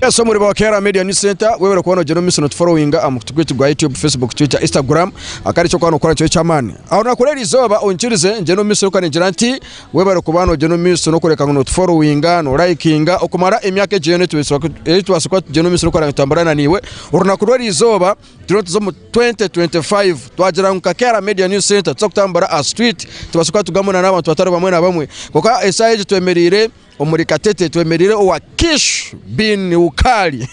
Yes, omuri ba Kera Media News Center webale kuba nogyenda omu maisho notufollowinga aha mukutu gwaitu gwa YouTube, Facebook, Twitter, Instagram akari ekyokuba nokora nikyo eky'amaani. Aho nakora eri izooba onyikirize ngyende omu maisho kandi ningira nti webale kuba nogyenda omu maisho nokureka ngu notufollowinga, nolikinga okumara emyaka egi yoona ei tubaasa kuba tugyenda omu maisho nokureba ngu nitutambura naiwe. Orunaku rw'eri izooba turiyo nituza omu 2025 twagira ngu nka Kera Media News Center tuza kutambura aha street tubaase kuba nitugamba n'abantu batari bamwe na bamwe kwonka eshaaha egi twemereire Omuri Katete twemereire owa Kish Bin Ukali.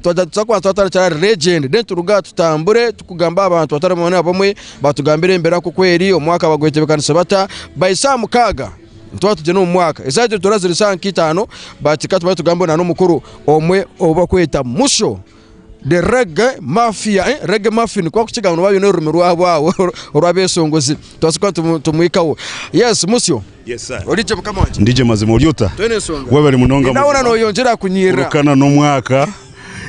Twagira tuza kubanza twatandikira ahari Legend then turuge aha tutambure tukugamba aha bantu batari bamwe na bamwe batugambire embeera nk'oku eri, omwaka bagwetebekanise bata. By shaaha mukaaga nituba tugyenda omu mwaka. Eshaaha egi nitureeba ziri shaaha nk'itaano but ka tubanze tugambe na n'omukuru omwe ou bakweta Musho. The Reggae Mafia, eh, Reggae Muffin nikwo bakukigamba noba baine orurimi rwabo aho orw'abeshongozi tubaase kuba nitumu- tumwikaho. Yes, Musyo, Yes, sir. ori gye mukama wangye? Ndi gye mazima ori ota? Twine enshonga. Webale munonga Nawe muzima. noyongyera kunyirira. Kurukana n'omwaka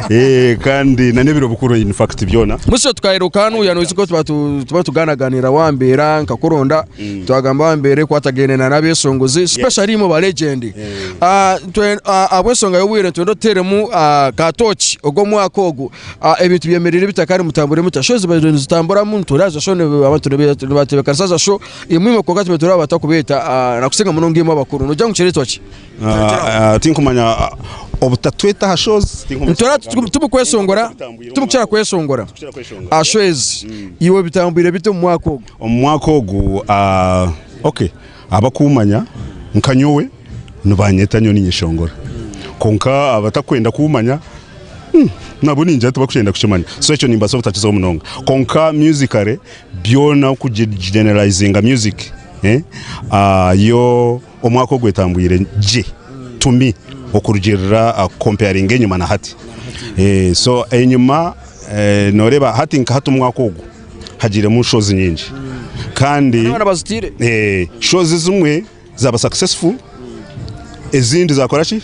eh, kandi na n'ebiro bikuru in fact byona. Musyo tukaheruka hanuya noijuka tuba tu- tuba tuganagaanira wambeera nkakuronda Twagamba aha mbeera ekwatagaine na n'abeshongozi especially imwe ba legend. Ah, twe- ah, ahabw'enshonga y'obwire nitwenda otuteeremu ah, ka torch ogw'omwaka ogu. Ah, ebintu byemereire bita kandi mutambure muta? Show zibaire nizitamburamu nituhurira za show ni- abantu nibe- nibatebeekanisa za show imwe imwe kwonka tube turi abatakubeeta ah, nakusinga munonga imwe abakuru. Nogira ngu kireetwa ki? Ah, ah, tinkumanya ah, obutatweta aha shows tinkumanya Nituhurira tumukweshongora tumukukira kweshongora Tukukira kweshongora. aha show ezi. Iwe bitambwire bita omu mwaka ogu? Omu mwaka ogu ok abakumanya nka nyowe nibanyeta nyowe ninyeshongora kwonka abatakwenda kumanya nabo ningira tibakwenda kukimanya so ekyo nimbaasa obutakizaho munonga kwonka musically byona oku generalizinga music yo omwaka ogu etambwire gye to me okurugiirira kukomparinga enyima na hati so enyima noreeba hati nka hati omwaka ogu hagiiremu shows nyingi kandi Abaana bazitiire. eh, shows ezimwe zaba successful ezindi zakora ki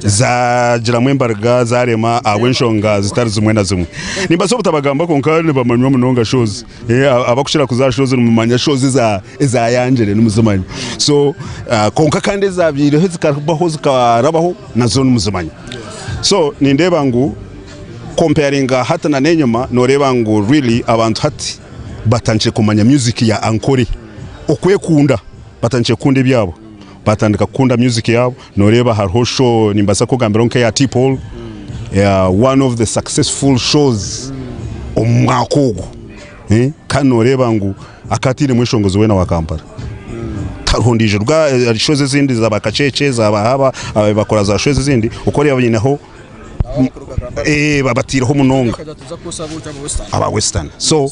zagiramu embariga zarema ahabw'enshonga zitari zimwe na zimwe nimbaasa obutabagamba kwonka nibamanywa munonga shows eh, abakukira kuza aha shows nimumanya shows eza ezayangire nimuzimanya so ah, kwonka kandi ezabaireho zikabaho zikarabaho nazo nimuzimanya so nindeeba ngu Comparinga hati na n'enyima noreeba ngu really abantu hati batandikire kumanya music ya Ankole. Okwekunda batandikire kukunda ebyabo, batandika kukunda music yaabo. Noreeba hariho show nimbaasa kukugambiraho nk'eya T-Paul, one of the successful shows omu mwaka ogu. Kandi noreeba ngu akaba ataine mweshongozi weena wa Kampala. Tihariho ondiijo. Shows ezindi za ba Kacheche, za ba Haba, bakora za shows ezindi, oku baineho Eh, babataireho munonga aba western so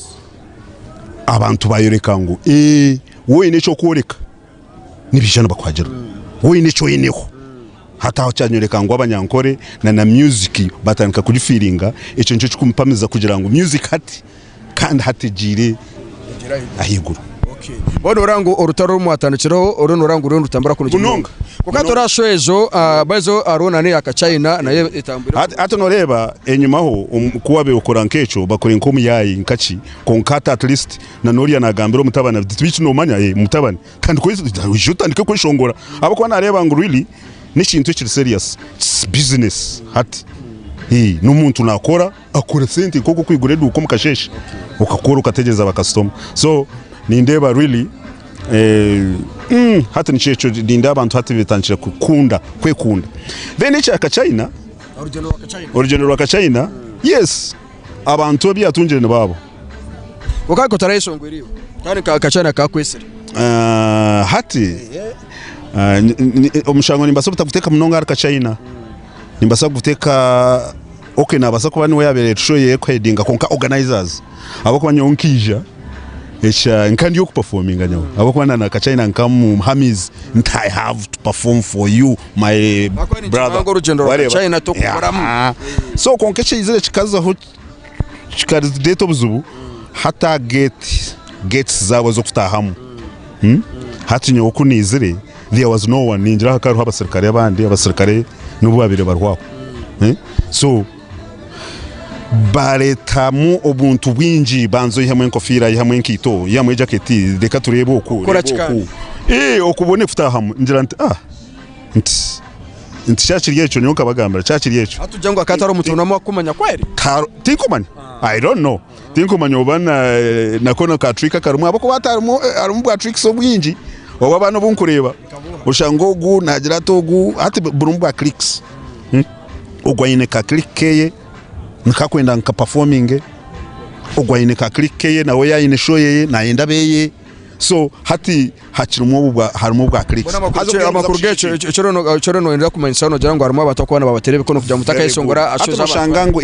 abantu bayoreka ngu eh, woine ekyokworeka nibaija nibakuhagira woine eki oineho hati aho kyanyoreka ngu abanyankore na na music batandika kugifiiringa ekyo nikyo kikumpamiza kugira ngu music hati kandi hati egiire ahaiguru. Mbwenu noreeba ngu orutaro oru mwatandikireho oru noreeba ngu ruriyo nirutambura kurungi Munonga. Kwonka hati oraha ezo baitu hariho nana eya kachina nayo etambwire Hati hati noreeba enyimaho ku wabaire okora nk'ekyo bakore nk'omuyaayi nkaki kwonka hati at least na n'oriya nagambira omutabani ati beitu nomanya eh mutabani tandika oije otandike kweshongora ahabw'okuba nareeba ngu really n'ekintu ekiri serious it's business hati n'omuntu nakora Akora sente nk'oku okwigura eduuka omu kasheeshe okakora okategyereza bakasitoma so nindeeba really hati nikyo ekyo nindeeba abantu hati betandikire kukunda kwekunda then ekya kachina orugyendo rwa kachina yes abantu ebi yatungire nibaabo. Kwonka nka otarayeshongwire iwe kandi nka kachina kakwetsire. Hati omushango nimbaasa obutaguteeka munonga ahari kachina nimbaasa kuguteeka Ok nabaasa kuba niwe yabaire show ye ekuhedinga kwonka organizers ahabw'okuba nyowe nkaija ekya nka ndi okuperforminga nyowe ahabw'okuba na nakachina nkamuhamize nti I have to perform for you my Ahabw'okuba brother ninkimanya ngu orugyendo rwa wareeba China tokukoramu. Yeah. So kwonka ekyaizire kikazaho kikareeta obuzibu hati aha gate gates zaabo ez'okutaahamu hati nyowe ku naizire there was no one ningira hakaba hariho abasirikare abandi abasirikare nibo babaire bariho aho so bareetamu obuntu bwingi banza oihemu enkofiira oihemu enkaito oihemu ejaketi reka tureebe oku Kora ki reeba kandi? oku okubone kutaahamu ngira nti ah nti. Nti kyakiri ekyo nyowe nkabagambira kyakiri ekyo. Hati tugire ngu akaba atari omuntu n'omwe akukumanya kweri? Tinkumanya, I don't know. Tinkumanya oba nako na ka trick akarimu ahabw'okuba hati harimu harimu bwa tricks obwingi obu abaana obu nkureeba oshanga ogu naagira ati ogu hati burimu bwa clicks. Ogu aine ka click keye niko akwenda ngu kapafominge, ogu aine ka click keye nawe yaaba aine show yeye nayenda abeye. So hati hakirimu obu bwa harimu obwa clicks. Haza amakuru gekyo ekyo noyenda kumanyisa nogira ngu harimu abantu abakuba nibabatera ebikono kugira ngu mutakayeshongora aha show z'abantu. Hati noshanga ngu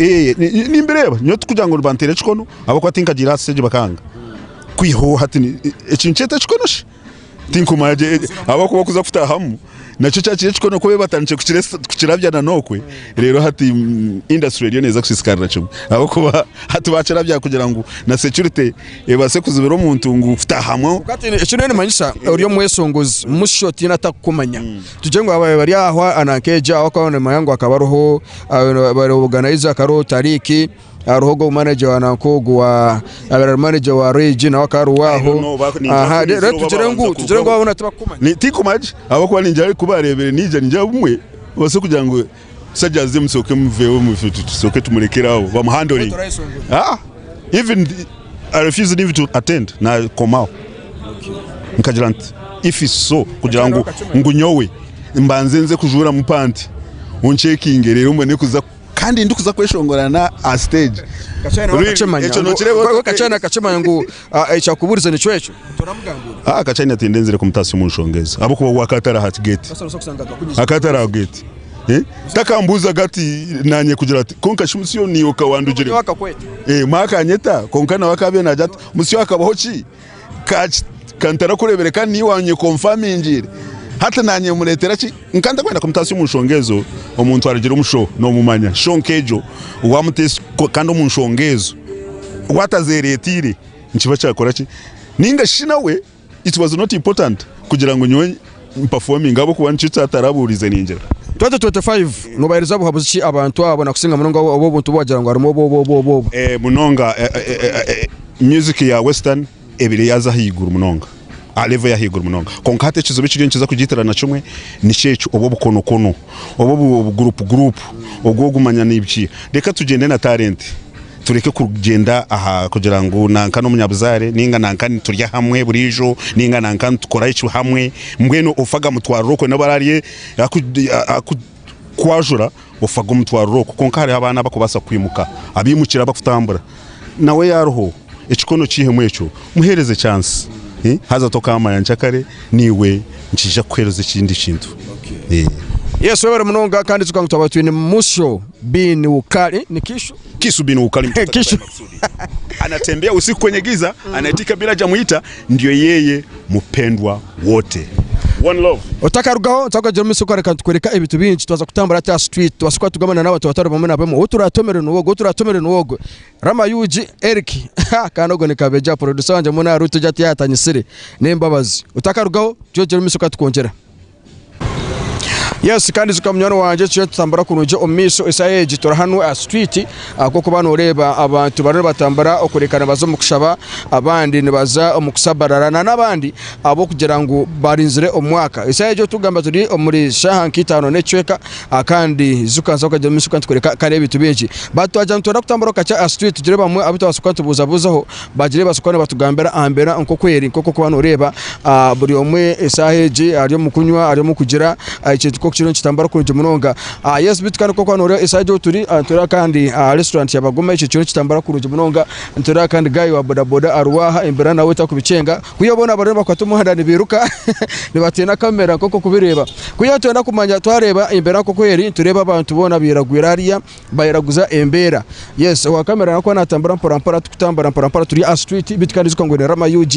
nimbireeba nyowe tikugira ngu nibanteera ekikono ahabw'okuba tinkagiire aha stage bakanga kwihaho hati eki nikyeta ekikono shi? Tinkumanya gye ahabw'okuba okuza kutahamu nakyo kyakiri ekikono ku batandikire kukirabya na n'okwe reero hati industry eriyo neeza kusiisikarira kimwe ahabw'okuba hati bakirabya kugira ngu na security ebaase kuzibira omuntu ngu kutahamu. Hati eki nimanyisa ori omweshongozi musyo tihaine atakukumanya. Tugire ngu ababaire bari aho nanka egyo aho akaba nimanya ngu hakaba hariho organizer hakaba hariho Tariq. Hariho ogwo manager wa nanka ogu wa abaire ari manager wa Ray G nawe akaba ariho I don't know, aho. ba- ningira Aha, ku rero niizooba tugire ngu babanza tugire ngu kurugaho. boona tibakukumanya. Ni- tinkumanya gye ahabw'okuba ningira ku baareebire naija ningira bumwe babaase kugira ngu musajja aze musooke muveho mufe tusooke tumurekere aho bamuhandoringe. Ah, even the- I refused even to attend nakomaho nkagira nti if it's so kugira ngu ngu nyowe mbanze nze kujuuramu panti oncekinge reero mbone kuza Kandi ndikuza kweshongora aha stage. Ekyo nokireba Kachina akakimanya ngu ekyakuburize nikyo ekyo. Ah, Kachina tindenzire kumutaasya omu nshonga ezo ahabw'okuba we akaba atari aha gate. Akaba atari aha gate. Eh? Takambuuzaga ati nanye kugira ati konka shi Musyo niiwe okawandugire. Eh, mwakanyeta konka nawe akaba naagira ati Musyo hakabaho ki? Ka ntarakureebire kandi niiwe wanyekonfamingiire. Hati naanye mureetera ki? Nka ntakwenda kumutaasya omu nshonga ezo, omuntu arugire omu show noomumanya. Show nk'egyo waamuteesa kandi omu nshonga ezo waatazeereeteire nikiba kyakora ki? Nainga shi nawe it was not important kugira ngu nyowe mpafominge ahabw'okuba nikyo kyatarabuurize ningira. 2025 Noobaheereza buhabuzi ki abantu abo nakusinga munonga obu obuntu obu wagira ngu harimu obu obu obu obu? Munonga music ya western ebire yaaza ahaiguru munonga, aha level y'ahaiguru munonga. Kwonka hati ekizibu ekiriyo nikiza kugiitirana kimwe nikyo ekyo obu obukonokono, obu obu gurupu gurupu, ogu ogumanya nibiki. Reka tugyende na talent tureke kugyenda aha kugira ngu nanka n'omunyabuzaare ninga nanka niturya hamwe buriijo ninga nanka nitukora eki hamwe mbwenu ofa agamutwarire okwe nobu ararye aku kwajura ofa gumutwarire okwo kwonka hariho abaana abakubaasa kwimuka abaimukire abakutambura nawe yaariho ekikono kiihemu ekyo muheereze chance haza tokaamanya nkyakare naiwe nikiija kukuheereza ekindi kintu. Yes webare munonga kandi ijuka ngu twaba twine Musyo Bin Wukali ni Kishu? Kisu bin Wukali mtoto Kishu. akafanya makusudi. Anatembea usiku kwenye giza anaitika bila hajamuita ndio yeye mupendwa wote. One love. Otakarugaho ntakugira omu maisho reka ntukwereka ebintu bingi twaza kutambura hati aha street tubaase kuba tugambana n'abantu batari bamwe na bamwe ou turatomere niwe ogwo ou turatomere niwe ogwo Rama UG Eric kandi ogwo ni Kabeja producer wangye mbwenu aha route egi ati yaatanyisire n'embabazi otakarugaho tugyere omu maisho ka tukwongyera. Yes kandi ijuka munywani wangye turiyo nitutambura kurungi omu maisho eshaaha egi turi hanu aha street ahabw'okuba noreeba abantu bariyo nibatambura okureka nibaza omu kushaba abandi nibaza omu kusabarara na n'abandi ahabw'okugira ngu barinzire omwaka. Eshaaha egi otukugamba turi omuri shaaha nka itaano n'ekicweka kandi ijuka nza kugira omu maisho kandi tukureka kare ebintu bingi. But twagira nitwenda kutambura kakye aha street tugire bamwe abu twabaasa kuba nitubuuzabuuzaho Bagire babaasa kuba nibatugambira aha mbeera nk'oku eri, nk'oku orikuba nooreeba buri omwe eshaaha egi ari omu kunywa, ari omu kugira ekintu nk'oku kiriyo nikitambura kurungi munonga. Yes beitu kandi nk'oku orikuba nooreeba eshaaha egi ahu turi, nitureeba kandi aha restaurant ya Baguma ekyo kiriyo nikitambura kurungi munonga. Nitureeba kandi guy wa bodaboda ariho aha embeera nawe tarikubikyenga. Kwiha boona bariyo nibakwata omuhanda nibairuka nibatiina kamera nk'oku orikubireeba. Kwiha nitwenda kumanya twareeba embeera nk'oku eri, nitureeba abantu boona bairagwire hariya. Bayeraguza embeera. Yes owa camera nawe kuba natambura mpora mpora tukutambura mpora mpora turi aha street beitu kandi ijuka ngu ni Rama UG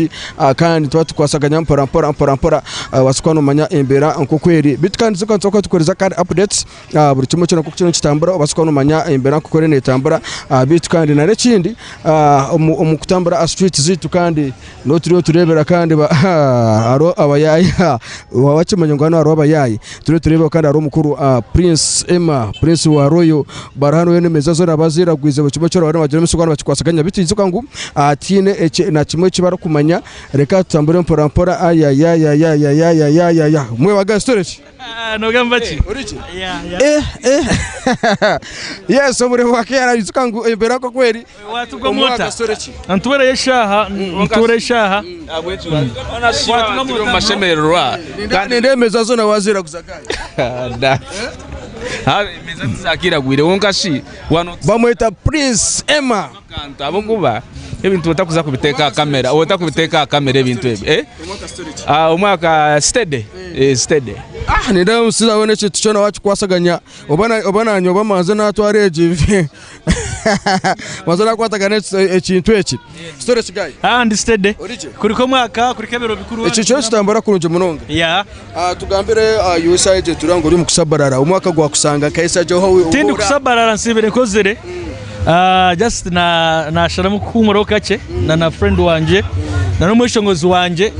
kandi nituba tukwasaganya mpora mpora mpora mpora obaase kuba nomanya embeera nkoku eri. Beitu kandi ijuka nituba tukuhereza kandi updates buri kimwe kyona nkoku kiriyo nikitambura obaase kuba nomanya embeera nkoku eriyo netambura beitu kandi na n'ekindi omu kutambura aha street zeitu kandi Niho turiyo tureebera kandi hariho abayaayi waaba wakimanya ngu hanu hariho abayaayi turiyo tureeba kandi hariho omukuru Prince Emma Prince wa Royal bari hanu weena emeeza zoona baziragwize buri kimwe kyona bariyo nibagira omumaisho nibakikwasaganya beitu ijuka ngu tihaine na kimwe eki barikumanya reka tutambure mpora mpora ayayayayayayayaya mwe bagayisi tureki. Nogamba ki? Ori ki? Yeah, yeah. Eh, eh. Yes, oburebe bwa KRA ijuka ngu embeera nk'oku eri. Watugwa mota. Omwaka story ki? Ntuwereyo eshaaha, ntuwereyo eshaaha. Turi omu mashemererwa. Nindeeba emeeza zoona waaziraguza guy. Emeeza tizakiragwire kwonka shi wano Bamweta Prince Emma. Kantu ahabw'okuba ebintu otakuza kubiteeka aha kamera, otakubiteeka aha kamera ebintu ebi. Eh? Ah, omwaka steady. Eh, steady. Ah, nindeeba omushaija weena ekintu kyona wakikwasaganya oba na- oba nanye oba manze natwara egi manze nakwatagana eki- ekintu eki. Story ki guy? Ah, ndi steady. Ori gye? Kurika omwaka, kurika ebiro bikuru. Ekintu kyona kitambura kurungi munonga. Yeah. Ah, tugambire ah, iwe esaaha egi tureba ngu ori omu kusabarara omwaka gwakusanga nka esaaha egi ahu Tindi kusabarara nsiibire nkozire. Ah, just na nasharamu kuhumuraho kakye na na friend wangye na n'omweshongozi wangye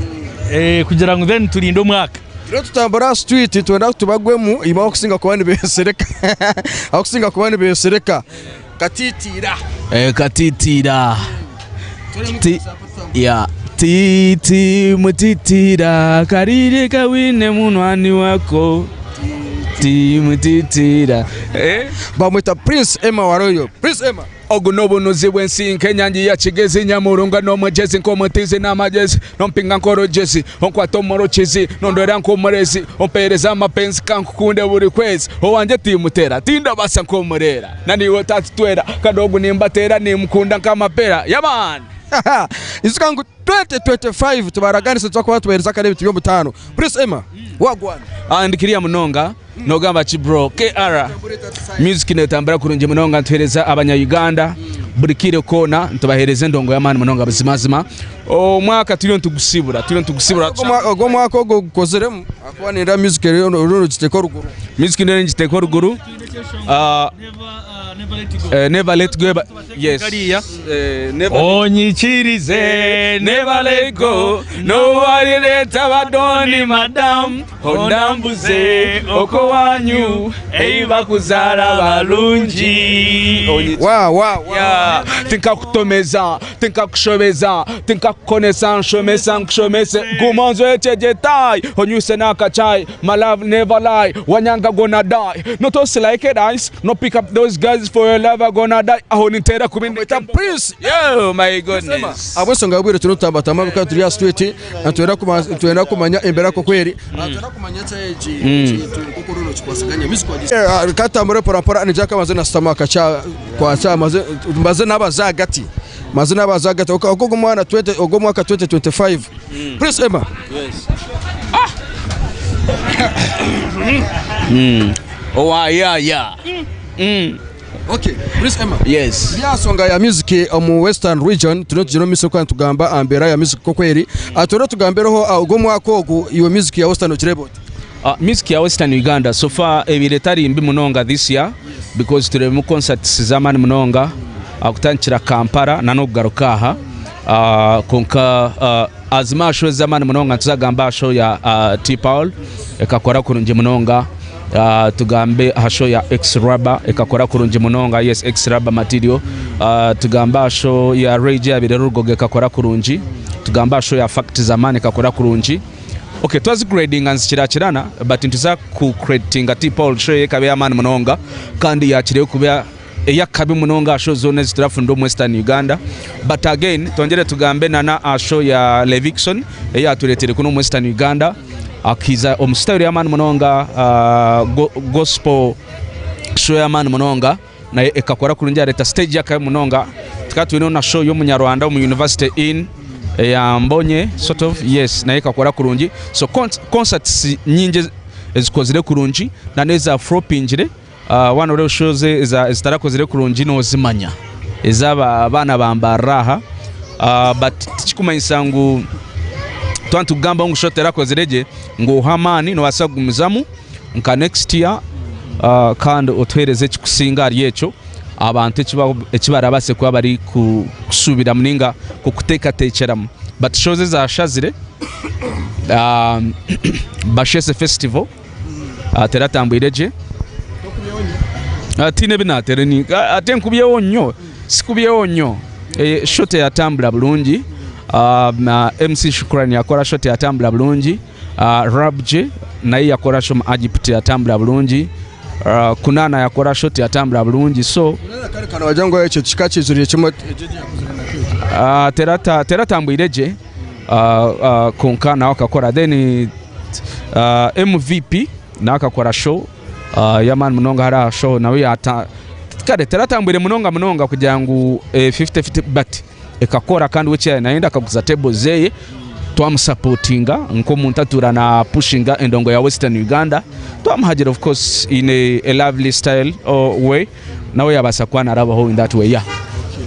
eh, kugira ngu then turinde omwaka. Turiyo tutambura aha street twenda tubagwemu imwe abakusinga kuba nibesereka abakusinga kuba nibesereka katitiira. Eh, katitiira. Ti, ya. Titi mutitira karire kawine munwani wako. Ti mutitira. Eh? Bamweta Prince Emma Waroyo. Prince Emma. Ogu n'obunuzi bw'ensi nk'enyangi ya Kigezi Nyamurunga n'omugyezi nk'omutiizi n'amagyezi Nompinga nk'orugyezi onkwata omu rukizi Nondora nk'omurezi ompeereza amapenzi Ka nkukunde buri kwezi owangye timutera Tindabaasa nk'omureera na niiwe otatutwera Kandi ogu nimbateera nimukunda nk'amapeera Yeah man! Ijuka ngu 2025 tubaraganise nituza kuba tubahereza akare ebintu by'omutaano. Prince Emma, wagwana. Ah, ndi kiriya munonga nogamba ki bro KR music netambura kurungi munonga nituhereza abanya Uganda buri kiire koona nitubahereza endongo y'amaani munonga buzimazima omwaka turiyo nitugusibura turiyo nitugusibura Ogwo omwaka ogwo gukoziremu ahakuba nindeeba music eriyo oriyo nogiteeka oruguru. Music ndiyo ningiteeka oruguru ah, eh, never let go yes eh, never Onyikirize never let go nobody let abadoni madam ondambuze oko wanyu ei bakuzaara balungi Wa wa wa. Yeah. Tinkakutomeza tinkakushobeza tinkakukonesa nshomesa nkushomese guma nzwekyegyetai onywise n'akachai my love never lie wanyanga gonna die no toss like a dice no pick up those guys for your love are gonna die aho nintera Bamweta Prince Yo, my goodness. Ahabw'enshonga yabwire turiyo tutambatamba kandi turi aha street nitwenda kuma- nitwenda kumanya embeera nk'oku eri. Nitwenda kumanya eki ekintu nk'oku oriyo nokikwasaganya music wagis- Eh, katambure mpora mpora ningira ko maze nasitama akakya kwakya maze maze nabaza ahagati maze nabaza ahagati Oka- ogu omwana 20 ogu omwaka 2025 Prince Emma Owa ya ya. Okay, Prince Emma. Yes. Turi aha nsonga ya music omu Western Region turiyo tugyenda omu maisho kandi tugamba aha mbeera ya music nk'oku eri. Ah, Turiyo tugambireho ah, ogu omwaka ogu iwe music ya Western ogireeba ota? Music ya Western Uganda so far ebaire etari mbi munonga this year because tureebiremu concerts z'amaani munonga ah, kutandikira Kampala na n'okugaruka aha Ah, kwonka ah, azima aha show ez'amaani munonga nituzagamba aha show ya ah, T Paul ekakora kurungi munonga Ah, tugambe aha show ya X Rubber ekakora kurungi munonga yes X Rubber material Ah, tugambe aha show ya Ray J yabaire eri Rugogo ekakora kurungi tugambe aha show ya Fact Zamani ekakora kurungi Okay twazigredinga nizikirakirana but nituza ku creditinga T Paul show ye ekaba ey'amaani munonga kandi yakireyo kuba ey'akabi munonga aha show zoona ezi turafunire omu Western Uganda but again twongyere tugambe nana aha show ya Levixone ei yatureeteire kunu omu Western Uganda akaiza omu style y'amaani munonga ah, go- gospel show y'amaani munonga nayo ekakora kurungi yareeta stage y'akabi munonga tukaba twineho na show y'omunyarwanda omu University Inn eya Mbonye sort of yes nayo ekakora kurungi so concerts nyingi ezikozire kurungi na n'eza floppingire uh, one of shows ezitarakozire kurungi nozimanya ezaba abaana bambarira aha uh, but tikikumanyisa ngu twaba nitukugambaho ngu show terakozire gye ngu ohe amaani nobaasa kugumizamu nka next year uh, kandi otuheereze ekikusinga ahari ekyo abantu eki barabaase kuba bari kushubiramu ninga kukuteekateekyeramu but shows ezashazire um, Bashese Festival uh, teratambwire gye Tihaine ebi naateera ate nkubyeho nnyo sikubyeho nnyo eh, show teyatambura bulungi uh, na MC Shukrani yakora show teyatambura bulungi uh, Rabj naye yakora show omu Agypt yatambura burungi, Kunana yakora show tiyatambura burungi so Kare kare wagira ngu ekyo kika kizuriire kimwe teratambwire gye kwonka nawe akakora then MVP nawe akakora show y'amaani munonga hariya aha show nawe yata kare teratambwire munonga munonga kugira ngu 50-50 but ekakora kandi we ekiyabaire nayenda akaguza table zeye twamusapotinga nk'omuntu atuura na pushinga endongo ya western Uganda twamuhagira of course in a lovely style or way nawe yabaasa kuba narabaho in that way yeah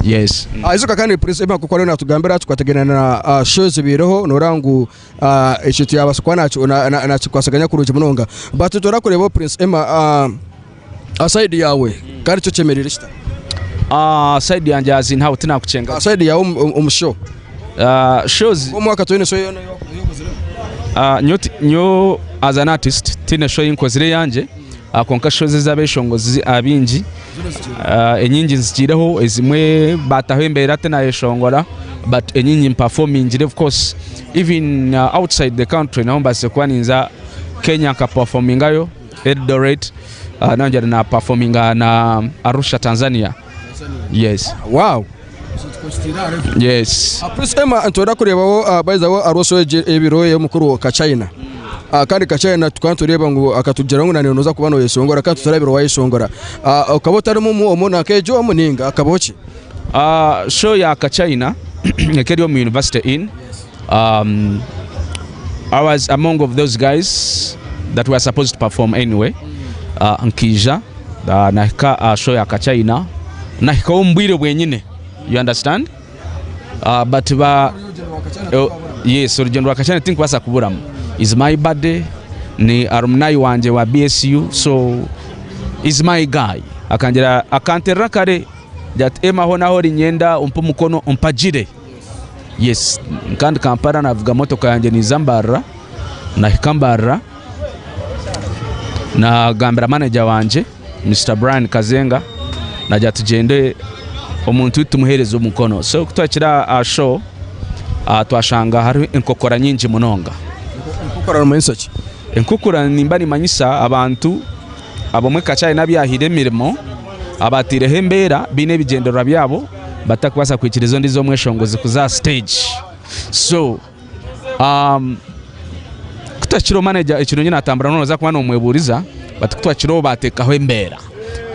yes. Ijuka kandi Prince Emma nkoku ariyo natugambira tukwategana na show ezibaireho noreeba ngu ekintu yabaasa kuba nakikwasaganya kurungi munonga but torakureeba Prince Emma side yaawe kandi kyo kyemereire kita? Side yangye as in how tinakucenga. Side yaawe omu show. Shows. Omwaka toine show yoona ei okoziremu? Nyowe as an artist tihaine show ei nkozire eyangye kwonka shows ez'abeshongozi abaingi enyingi nzigiireho ezimwe baataho embeera tinayeshongora but enyingi mpafomingire of course even outside the country naho mbaasize kuba ninza Kenya nkapafomingayo. Eldoret nayongyera na performinga na Arusha Tanzania. Yes. Wow. Yes. Prince Emma nitwenda kureebaho by the way hariho show egi ebiro ey'omukuru Kachina. Kandi Kachina tukaba nitureeba ngu akatugira ngu naiwe noza kuba noyeshongora kandi tutarabire wayeshongora. Okaba otarimu omu nanka egyo omu ninga hakabaho ki? Show ya Kachina eka eri omu University Inn. I was among of those guys that were supposed to perform anyway. Nkaija nahika aha show ya Kachina nahikaho omu bwire bwenyine you understand but ba yes orugyendo rwa Kachina tinkubaasa kuburamu is my buddy ni alumni wangye wa BSU so is my guy akangira akanterera kare agira ati Emma hoona ahu ori niinyenda ompe omukono ompagire. Yes kandi Kampala navuga motoka yangye niiza Mbarara, nahika Mbarara nagambira manager wangye Mister Brian Kazenga nagira tugyende omuntu waitu tumuhereze omukono. So kutwahikire aha show twashanga hariho enkokora nyingi munonga. Enkokora nomanyisa ki? Enkokora nimba nimanyisa abantu Abamwe Kakyari n'abu yaahaire emirimo abaataireho embeera baine ebigyendererwa byabo batakubaasa kwikiriza ondiijo omweshongozi kuza aha siteegi. So ku twahikire maneja ekirungi naatambura nooza kuba noomwebuuriza but ku twahikireho baateekaho embeera.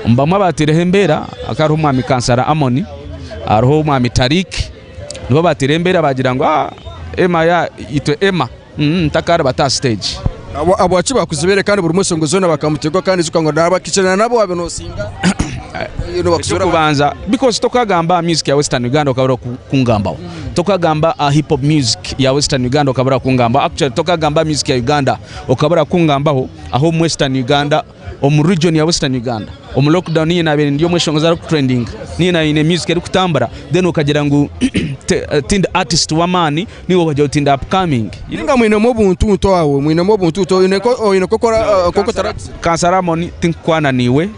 Omu bamwe abaataireho embeera hakaba hariho omwami Kansara Amon, hariho omwami Tariq, nibo baataireho embeera baagira ngu Emma itwe Emma. Ntakaaribata aha siteegi. Ahabwaki bakuzibire kandi buri mweshongozi weena bakamutegwa kandi ijuka ngu nabakikirana nabo waaba nosinga nibakuzibira Ekyokubanza because tokagamba aha music ya western Uganda okabura kungambaho. Tokagamba aha hip hop music ya western Uganda okabura kungambaho. Actually tokagamba aha music ya Uganda okabura kungambaho aho omu western Uganda omu region ya western Uganda. Omu lockdown niinye nabaire ndi omweshongozi arikutrendinga. Niinye nabaire nyine music erikutambura then okagira ngu tindi artist w'amaani Niiwe okagira oti ndi upcoming. Ninga mwinemu obuntuntu aho, mwinemu obuntuntu oine oine nk'okora nk'oku otarakizire. Kansara Amon tinkukwana naiwe,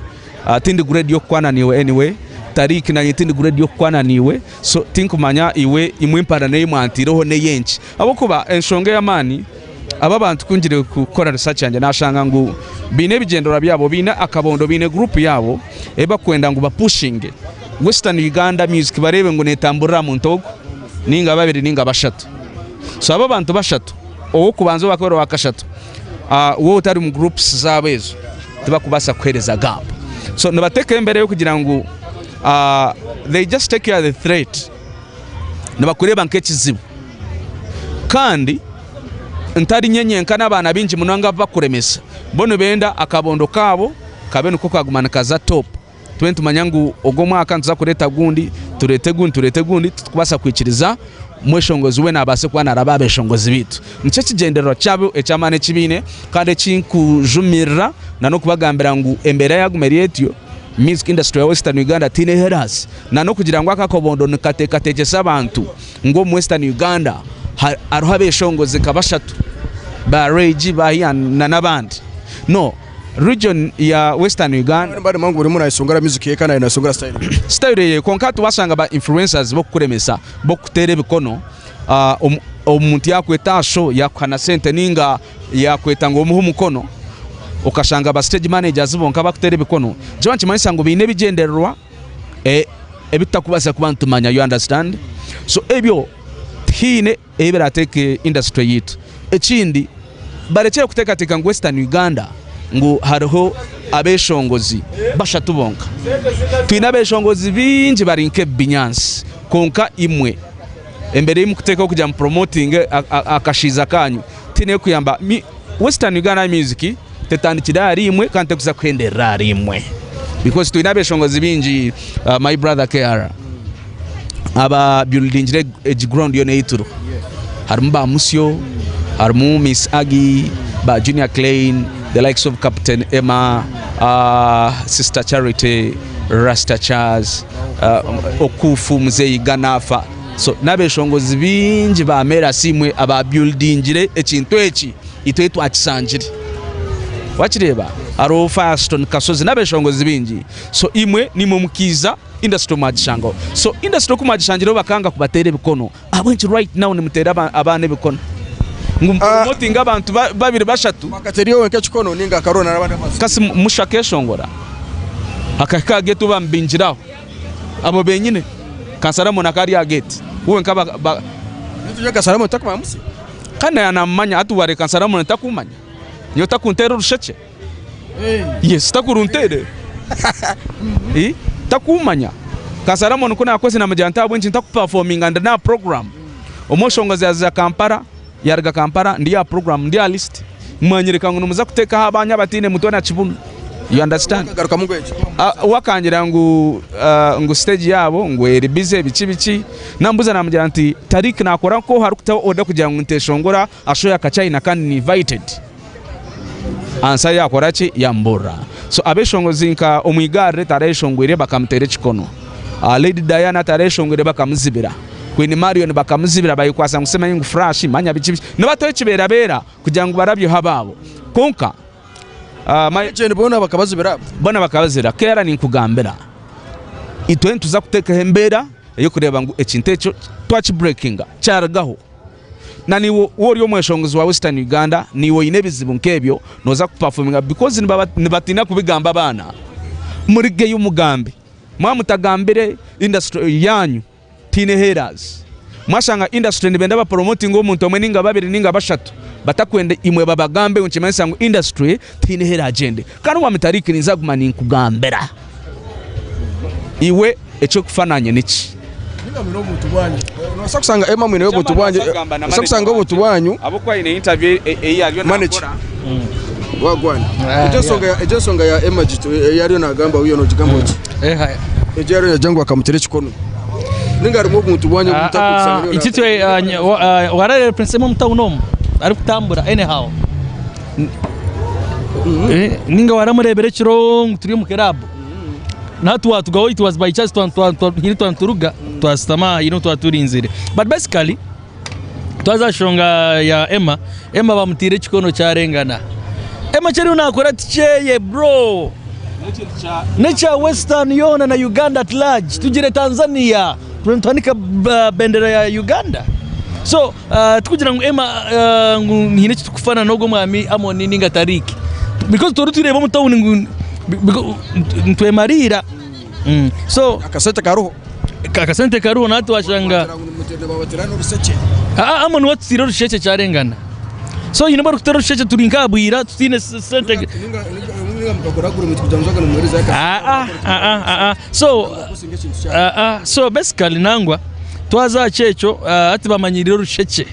tindi grade y'okukwana naiwe anyway, Tariq nanye tindi grade y'okukwana naiwe, so tinkumanya iwe imwe emparana ei mwantaireho n'ey'enki. Ahabw'okuba enshonga ey'amaani, aba abantu ku ngire kukora research yangye nashanga ngu baine ebigyendererwa byabo, baine akabondo, baine group yaabo ei barikwenda ngu bapushinge Western Uganda music bareebe ngu netamburira aha muntu ogu. ninga babiri ninga bashatu. So abo abantu bashatu, ow'okubanza, owakabiri, owakashatu, waaba otari omu groups zaabo ezo, tibakubaasa kukuheereza gap. So nibateekaho embeera y'okugira ngu they just take you as a threat, nibakureeba nk'ekizibu. Kandi ntari nyowe nyenka n'abaana baingi munonga abu bakuremesa, bo nibenda akabondo kaabo kabe niko kaguma nikaza top. Tube nitumanya ngu ogu omwaka nituza kureeta gundi, tureete gundi, tureete gundi, titukubaasa kwikiriza mweshongozi weena abaase kuba naaraba aha beeshongozi baitu. Nikyo ekigyendererwa kyabo eky'amaani eki baine kandi eki nkujumirira n'okubagambira ngu embeera yaaguma eri etyo, music industry ya Western Uganda teine ahu eraaze. N'okugira ngu aka akabondo nikateekateekyesa abantu ngu omu Western Uganda hariho abeeshongozi nka bashatu ba Ray G, ba Ian n'abandi. No. Region ya Western Uganda. Bari ngu buri nayeshongora music ye kandi nayeshongora style ye. Style ye kwonka hati washanga ba influencers bokukuremesa bokukuteera ebikono Omuntu yakweta aha show yakuha na sente ninga yakweta ngu omuhe omukono okashanga ba stage managers bonka bakutera ebikono nikiba nikimanyisa ngu baine ebigyendererwa ebi tutakubaasa kuba nitumanya you understand? So ebyo tihaine ebi birateeke industry yaitu. Ekindi barekyere kuteekateeka ngu Western Uganda ngu hariho abeshongozi bashatu bonka. Twine abeshongozi baingi bari nk'ebibinyaatsi kwonka imwe Embera ei mukuteekaho kugira ngu mupromotinge akashaija kanyu tihaine erikuyamba. Western Uganda music tetandikire ahari imwe kandi terikuza kuhenderera ahari imwe because twine abeshongozi baingi my brother KR aba buildingire egi ground yoona ei turiho. Harimu ba Musyo, harimu Miss Aggie, ba Junior Klein, the likes of Captain Emma, Sister Charity, Rasta Charles, Okufu Muzeeyi Ganafa. So n'abeshongozi baingi ba Merasi imwe aba buildingire ekintu eki itwe twakishangire. Wakireeba? Hariho Firestone Kasozi n'abeshongozi baingi. So imwe nimwe mukiiza industry mwagishangaho. So industry ku mwagishangireho bakanga kubateera ebikono, ahabw'enki right now nimuteera abaana ebikono? Ngu mupromotinge abantu babiri bashatu. Bakateera iwe wenka ekikono ninga hariho n'abandi abazigu? Kasi Musha akeshongora akahika aha gate bamubingira aho. Abo benyine Kansalamu naka ari aha gate we wenka ba, ba... Nitugira Kansalamu takumanya Musa? Kandi naaba namumanya hati ware Kansalamu takumanya? Nyowe takunteera orushekye? Yes, takurunteere. Eh, takumanya. Kansalamu ku naakwezi namugira nti ahabw'enki ntakuperforminga ndi n'aha program. Omweshongozi yaaza Kampala, yaaruga Kampala ndi aha program, ndi aha list. Mwanyereka ngu nimuza kuteekaho abanyu abataine mutwe na kibunu. You understand? Akagarukamu ngu eki? Ah, we akangira ngu ah, ngu stage yaabo ngu eri busy biki biki. Namubuuza namugira nti Tariq naakora nk'oha arikutaho order kugira ngu nteshongora ashoya akachina kandi ni invited. Ansa yakora ki? Yamuburira. So abeshongozi nka Omwigarire tareshongwire bakamutera ekikono. Lady Diana tareshongwire bakamuzibira. Queen Marion bakamuzibira bayekwasa ngu simanyi ngu flash manya biki biki. Nibataho ekiberabera kugira ngu barabyeho abaabo. Kwonka my. Legend boona bakabazibira abo? Boona bakabazibira. Kera ninkugambira itwe nituza kutekaho embera eyokureba ngu ekintu ekyo twaki breakinga kyarugaho. Na niiwe waaba ori omweshongozi wa Western Uganda, niiwe oine ebizibu nk'ebyo, nooza kupafominga because nibatiina kubigamba abaana. Murigeyo mugambe. Mwaba mutagambire industry yaanyu tihaine eraaza. Mwashanga industry nibenda baporomotinge omuntu omwe nainga babiri nainga bashatu, batakwenda imwe babagambe ngu nikimanyisa ngu industry tihaine ahu eraagyende. Kandi waaba mutariikiriza guma ninkugambira. Iwe eky'okufa naanye niki? Ninga mwine obuntu bwanyu. Nobaasa kushanga Emma mwine obuntu bwanyu. Nobaasa kushanga obuntu bwanyu. Ahabw'okuba aine interview ei ariyo Manager. naakora. Wagwan. Egyo ensonga ya egyo ensonga ya Emma gitu ei ariyo nagamba wiyo nogigamba oti. Egyo ariyo nagira ngu bakamutera ekikono. Ninga harimu obuntu bwanyu obu mutakurisana. Itwe warareeba Prince Emma omu tawuni omu arikutambura anyhow. Ninga waramureebera ekiro ngu turi omu kiraabu. Nahati watugaho it was by chance twahine twanturuga twasitama aha hine twaturinzire. But basically twaza aha nshonga ya Emma, Emma bamutiire ekikono kyarengana. Emma eki ariyo nakora tikyeye bro. Nekya western yoona na Uganda at large tugire Tanzania nituhanika bendera ya Uganda. So tikugira ngu Emma ngu haine eki turikufaana n'ogwo omwami Amon ninga Tariq because tituri tureeba omu tawuni ngu nitwemariira so Akasente kariho. Akasente kariho nahati washanga Nibabateera n'orushekye. Amon we atutiire orushekye kyarengana. So haine obu arikuteera orushekye turi nk'aha bwira tutaine sente. Ninga mukakora agreement kugira ngu muzaga nimuheereza akasente. So so basically nangwa twaza aha kyekyo hati bamanyirire orushekye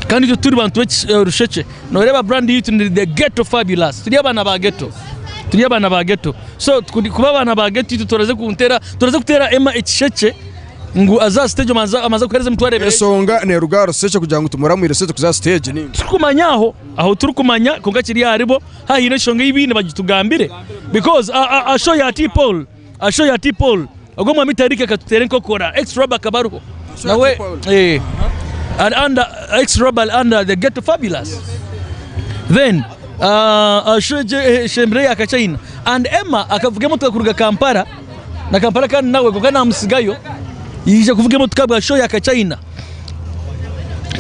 kandi itwe turi bantu b'orushekye. Noreeba brand yaitu ni the ghetto fabulous turi abaana ba ghetto turi abaana ba ghetto so kuba abaana ba ghetto itwe turaze kuteera turaze kuteera Emma ekishekye ngu aze aha stage amaze kuheereza emitwaro ebiri. Ensonga neruga aha rushekye kugira ngu tumuramwire sente kuza aha stage ninga? Titurikumanya aho aho turikumanya kwonka kiri aharibo haaba haine enshonga ei baine bagitugambire because aha show ya T-Paul aha show ya T-Paul ogwo omwami Tariq akatuteera enkokora ex Rob akaba ariho nawe eh, ari under ex Rob ari under the ghetto fabulous then aha show egyo eshembire eya Kachina and Emma akavuga emotoka kuruga Kampala na Kampala kandi nawe kwonka namusigayo yaija kuvuga emotoka ahabwa show ya Kachina.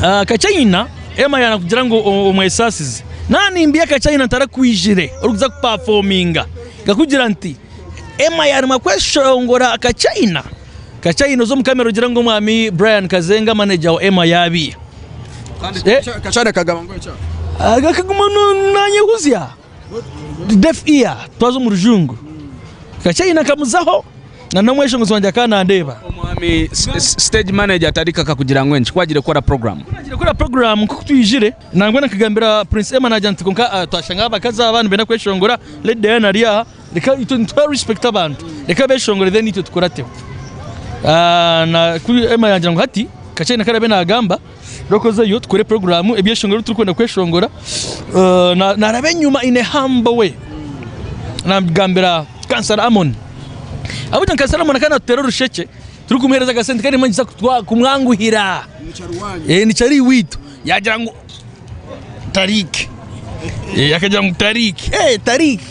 Kachina Emma yanakugira ngu omwesaasize. Nanimbiya Kachina ntarakwijire orikuza kupafominga nkakugira nti Emma yaremwa kweshongora Kachina. Kachina oze omu kamera ogire ngu omwami Brian Kazenga manager wa Emma yabiiha. Kachina kagamba ngu ekya? Akaguma nanyehuzya deaf ear twaza omu rujungu. Kachina nkamuzaho na n'omweshongozi wangye akaba nandeeba. Omwami stage manager atarika akakugira ngu enki ku wagiire kukora program? Ku nagiire kukora program nk'oku twijire nangwa nakagambira Prince Emma nagira nti kwonka twashanga abakazi aba nibenda kweshongora Lady Diana ari aha reka itwe nituha respect abantu reka beshongore then itwe tukurateho. Ku Emma yangira ngu hati Kachina ku araabe nagamba reka ozeyo tukore program ebyeshongoro ebi turikwenda kweshongora naraba enyima in a humble way nagambira Kansara Amon ahabw'okugira ngu Kansara Amon akaba natuteera orushekye turikumuheereza akasente kandi nikiza kumwanguhira nikyari waitu yagira ngu Tariq akagira ngu Tariq Tariq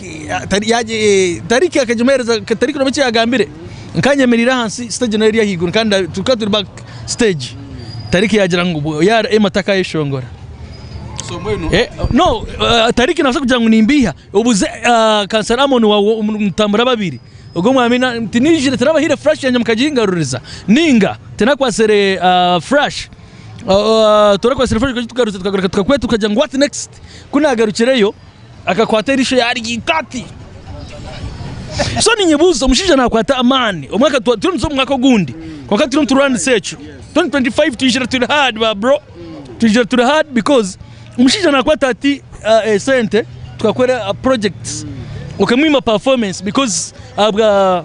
Tariq akagimuheereza Tariq nobu eki yagambire nkanyemerire ahansi stage nayo eri ahaiguru kandi tukaba turi back stage Tariq yagira ngu yaara Emma takayeshongora no Tariq nabaasa kugira ngu nimbiiha obuze Kansara Amon waawe mutambura babiri ogwo omwami tinaijire tinabahaire flash yangye mukagingaruriza ninga tinakwatsire flash Turakwasire fone tukagarutse tukagaruka tukakweta tukagira ngu what next? Ku naagarukireyo akakwata eriisho yaariita ati. So ninyebuuza omushaija naakwata amaani omwaka turiyo nituza omu mwaka ogundi kwonka turiyo niturwanisa ekyo 2025 twizire turi hard ba bro twizire turi hard because omushaija naakwata ati esente tukakora projects okamwima performance because ahabwa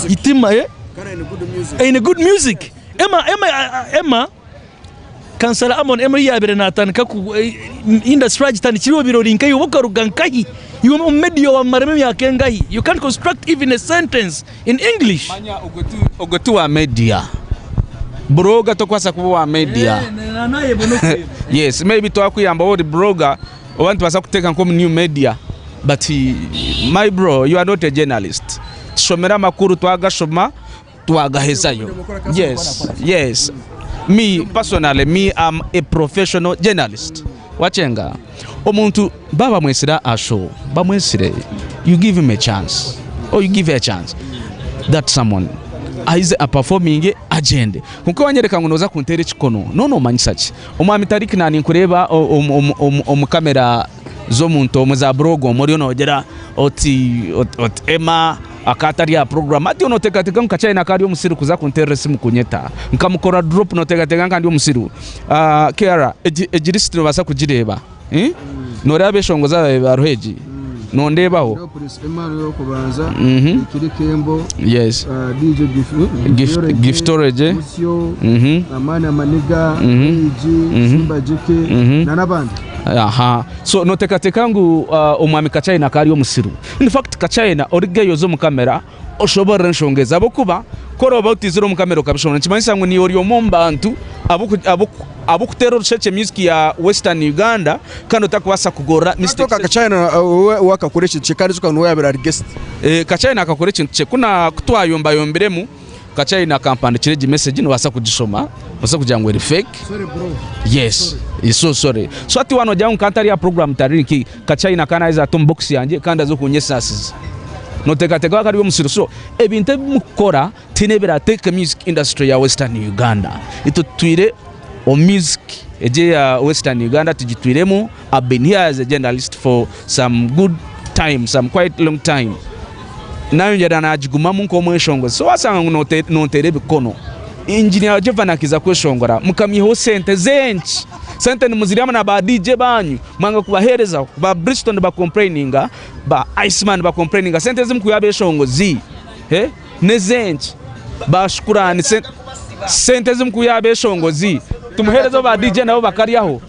itima aine good music. Emma, Emma, Emma, Kansara Amon Emma ei yaabaire naatandika ku industry agitandikire iwe obaire ori nkahi oba okaruga nkahi? Iwe omu media wamaramu emyaka engahi? You can't construct even a sentence in English. Manya ogwo ti wa media. Blogger tokubaasa kuba owa media. Yes, maybe twakuyamba waaba ori blogger oba nitubaasa kukuteeka nk'omu new media but my bro you are not a journalist. Tushomire amakuru twagashoma. twagahezayo yes yes me personally me am a professional journalist wakyenga omuntu baba bamwesire aha show bamwesire you give him a chance or you give her a chance that someone aize aperforminge agyende kwonka wanyereka ngu noza kuntera ekikono no nomanyisa ki omwami Tariq na ninkureeba omu camera z'omuntu omwe za blog omwe oriyo nogira oti oti Emma akaba atari aha program hati noteekateeka ngu Kachina akaba ari omusiru kuza kunteerera esimu kunyeta nkamukora drop noteekateeka nka ndi omusiru KR egi egi list nobaasa kugireeba noreeba abeshongozi ababaire bariho egi nondeebaho yes Giftology Aha. So notekateka ngu uh, omwami Kachina akaba ari omusiru. In fact Kachina origeyo oze omu kamera oshoborore enshonga ezi ahabw'okuba ku oraba otiizire omu kamera okabishoborora nikimanyisa ngu niiwe ori omwe omu bantu abu-abu-abukuteera orushekye music ya Western Uganda kandi otakubaasa kugorora mistakes Kwonka Kachina we we akakora ekintu kye kandi ijuka niwe yaabaire ari guest. Eh, Kachina akakora ekintu kye. Ku na ku twayombayombiremu Kachina akampandikira egi message nobaasa kugishoma nobaasa kugira ngu eri fake. Sorry bro. Yes, is so sorry. So hati waaba noogira ngu nkaba ntari aha program Tariki, Kachina ka naaheza ati omu box yangye kandi aze kunyesasiza. Nooteekateeka waaba ari omusiru. So ebintu ebi murikukora tihaine ebiraateeka music industry ya Western Uganda. Itwe tutwire omu music egi eya Western Uganda tugitwiremu, I've been here as a journalist for some good time, some quite long time. Nayongyera nagigumamu nk'omweshongozi. So wasanga ngu nonteera ebikono, Engineer Jevan akaiza kweshongora mukamwihaho sente zenki? Sente nimuziryamu na ba DJ banyu mwanga kubaheerezaho. Ba Bristol nibakompureyininga, ba Iceman nibakompureyininga sente ezi mukwiha abeshongozi nezenki? Ba Shukurani sente ezi mukwiha abeshongozi timuheerezaho ba DJ nabo bakaryaho?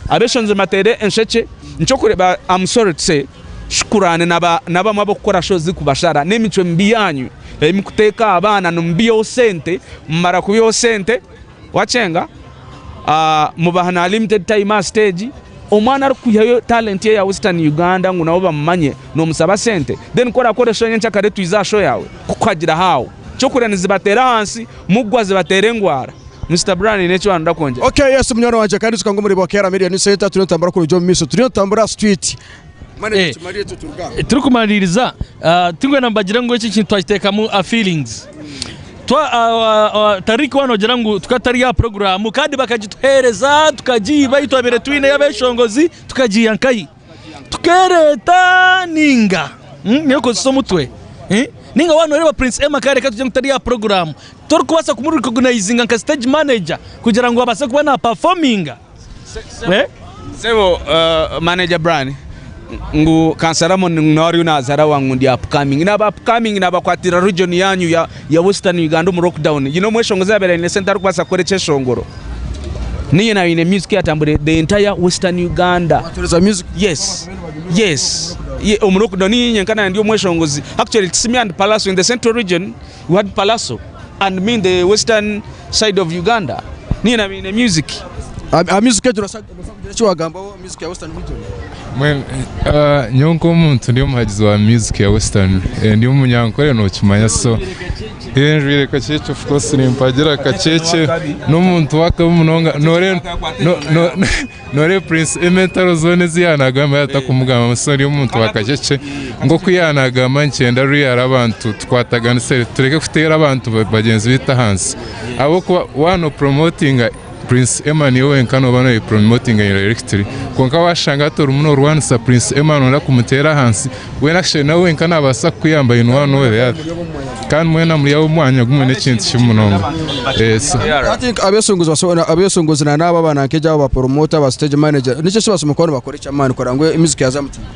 Abeshonzi nibateera enshekye nikyo orikureeba am sorry to say Shukurani nabamwe abokukora show zirikubashara nemicwe mibi yanyu eyi mukuteeka aha baana nimubihaho sente mumara kubihaho sente wakyenga mubaha na limited time aha stage omwana arikwihayo talent ye ya western Uganda ngu nabo bamumanye nomusaba sente then ku orakore show nyenkyakare twize aha show yaawe kukuhagira haawo ekyokurya nizibateera ahansi mugwa zibateera engwara. Mister Brian haine eki waanenda kwongyera? Okay yes munywani wangye kandi ijuka ngu omuri Bokera Media News Center turiyo nitutambura kuruga omu maisho turiyo nitutambura street. Manager Eh. tumarire turuge aha. Turikumariiriza ah, tinkwenda mbagire ngu eki ekintu twakiteekamu ah, feelings. Twa, ah, ah, ah, Tariq waaba noogira ngu tukaba tutari aha puroguraamu kandi bakagituheereza tukagiiba ei twabaire twine abeshongozi tukagiiha nkahi? Tukeereeta ninga mm, niyo kozesa omutwe eh? Ninga waaba nooreeba Prince Emma akareka tugire ngu tari aha puroguraamu torikubaasa kumurecognizinga nka stage manager kugira ngu abaase kuba na performinga eh? Sebo uh, manager Brian ngu kansaramo nawe ariyo nazarawa ngu ndi upcoming naba upcoming nabakwatira region yanyu ya, ya western Uganda omu lockdown you know omweshongozi abaire aine sente arikubaasa kukora ekyeshongoro niye nawe aine music eyatambwire the entire western Uganda Watoreza music. yes yes ye omu lockdown niye nyenka naye ndi omweshongozi actually it's me and Palaso in the central region we had Palaso and me in the western side of Uganda niye nawe aine music Aha music egyo nobaasa kugira eki wagambaho music ya western region? Mbwenu nyowe nk'omuntu ndi omuhagizi wa music ya western ndi omunyankore nokimanya so njwire kakyekye of course nimpagira kakyekye n'omuntu w'akabi munonga noreeba Prince Emma entaro zoona ezi yaanagamba yaatakumugamba so ndi omuntu wa kakyekye nk'oku yaanagamba nikyenda real abantu tukwataganise tureke kuteera abantu bagyenzi baitu ahansi ahabw'okuba waaba nopromotinga Prince Emma niiwe wenka nooba noyepromotinga indirectly kwonka washanga hati orimu norwanisa Prince Emma noyenda kumuteera ahansi weena actually nawe wenka nabaasa kukuyamba in one way or the other kandi mwena muri ab'omwanya gumwe n'ekintu kimwe munonga. So. I think abeshongozi baso abeshongozi na n'abo abaana nk'egyo abo ba promoter ba stage manager niki eki bashemereire kuba nibakora eky'amaani kureba ngu music yaaza aha mutindo?